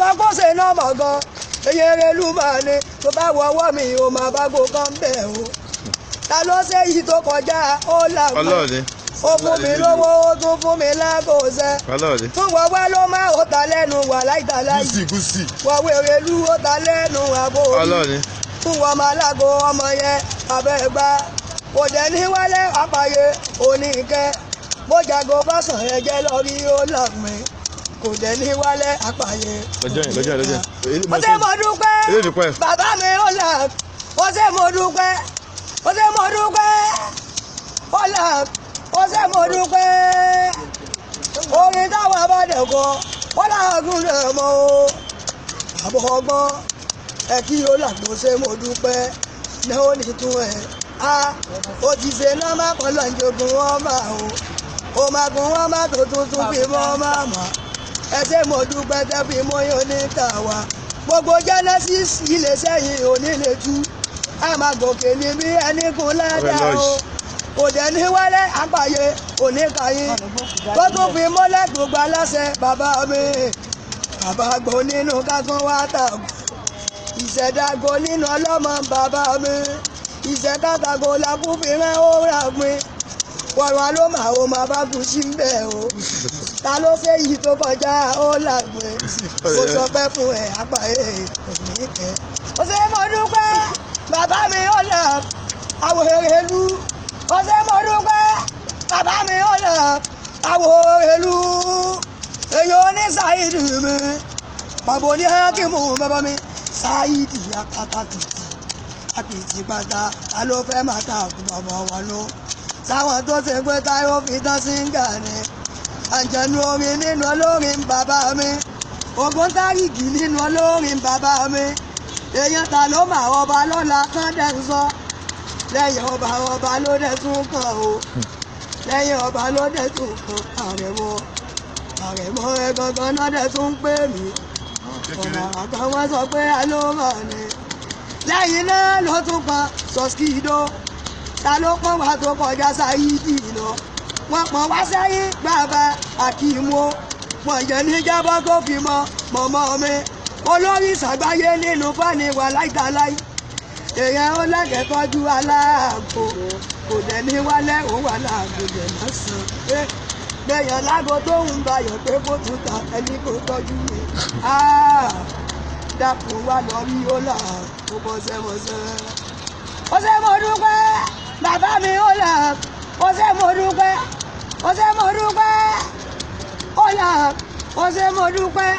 sọ kó ṣe náà mọ̀ gan eyín máa ní tó bá wọ ọwọ́ mi ò máa bá gbó kan bẹ́ẹ̀ o. Ta ló ṣe yìí tó kọjá ó làgbọ́n ó fún mi lówó ó tún fún mi lágòsẹ́ fún wọ́wọ́ ló máa ó ta lẹ́nu wà láìtàláì wọ́wọ́ Erelu ó ta lẹ́nu àbò fún wọn máa lágo ọmọ yẹn abẹ́ gbá kò dẹ̀ ní wálé àpàyè oníkẹ́ bó jago bá sàn ẹ̀jẹ̀ lórí ó làgbìn kò dẹ̀ ní wálé àpàyè oníkẹ́. Ó ṣé mo dúpẹ́ bàbá mi ó là ó ṣé mo dúpẹ́ ó ṣé mo dúpẹ́ ó là ó ṣé mo dúpẹ́ orin táwọn abádẹ̀ kọ ó làágùn rẹ̀ mọ́ o àbọ̀ ọgbọ́n ẹ kí ó là tó ṣe mo dúpẹ́ ní ó ní tún ẹ̀ a ó ti ṣe náà má kọ́ lọ́njọ́gùn wọn máa o ó máa gun wọn má tó tuntun fi mọ́ máa mà ẹ ṣé mo dúpẹ́ tẹ́ fi mọ́ yóò ní tàwa gbogbo Genesis ilé sẹ́yìn onílé tú a máa gòkè ní bí ẹni kún ládàá o kò dẹ̀ ní wálé àpàyè oníkàyé tó tún fi mọ́lẹ̀ gbogbo aláṣẹ bàbá mi bàbá gbò nínú kákan wá tàgò ìṣẹ̀dàgò nínú ọlọ́mọ bàbá mi ìṣẹ̀kàtàgò làkú fi rán ó rà pin wọ̀rọ̀ ló máa ó máa bá kú sí bẹ́ẹ̀ o ta ló ṣe yìí tó kọjá ó làgbé kó sọ pé fún ẹ àpàyè òní kẹ. Ó ṣé mo dúpẹ́ bàbá mi ó là àwọ̀ Erelu ó ṣé mo dúpẹ́ bàbá mi ó là àwọ̀ Erelu èyí oníṣàìdì mi bàbá oníhàkìmù bàbá mi ṣáìdì akátàkìtì àpìtì pátá ta ló fẹ́ máa ta àkú bàbá wa lọ sáwọn tó ṣe pé táyọ̀ fi tán síngà ni àjẹnú orin nínú olórin bàbá mi ògbóntárìgì nínú olórin bàbá mi èèyàn ta ló mà ọba lọ́la kán dẹ̀ ń sọ lẹ́yìn ọba ọba ló dẹ̀ tún kàn o lẹ́yìn ọba ló dẹ̀ tún kàn àrẹ̀mọ àrẹ̀mọ ẹ gangan náà dẹ̀ tún pè mí ọ̀nà àkàn wọn sọ pé alóhàn ni lẹ́yìn náà ló tún pa sọ́skìdó ta ló pọ́n wá tó kọjá sáyídì lọ wọ́n pọ́n wá sẹ́yìn bàbá àkìmọ́ wọ́n jẹ́ níjàbọ́ tó fi mọ́ mọ̀mọ́ mi olórí ìsàgbáyé nínú fani wà láìtaláì èèyàn ó lẹ́kẹ̀ẹ́ tọ́jú aláàgbo kò dẹ̀ ní wálẹ̀ òun wà láàgbo dẹ̀ lọ́sàn-án gbẹ̀yàn lágbo tó ń bayọ̀ pé kó tún ta ẹni kó tọ́jú mi dákun wá lọ rí ó là ó bọ́ sẹ́mọ́sẹ́. Ó ṣé mo dúpẹ́ bàbá mi ó là ó ṣé mo dúpẹ́ ó ṣé mo dúpẹ́ ó là ó ṣé mo dúpẹ́.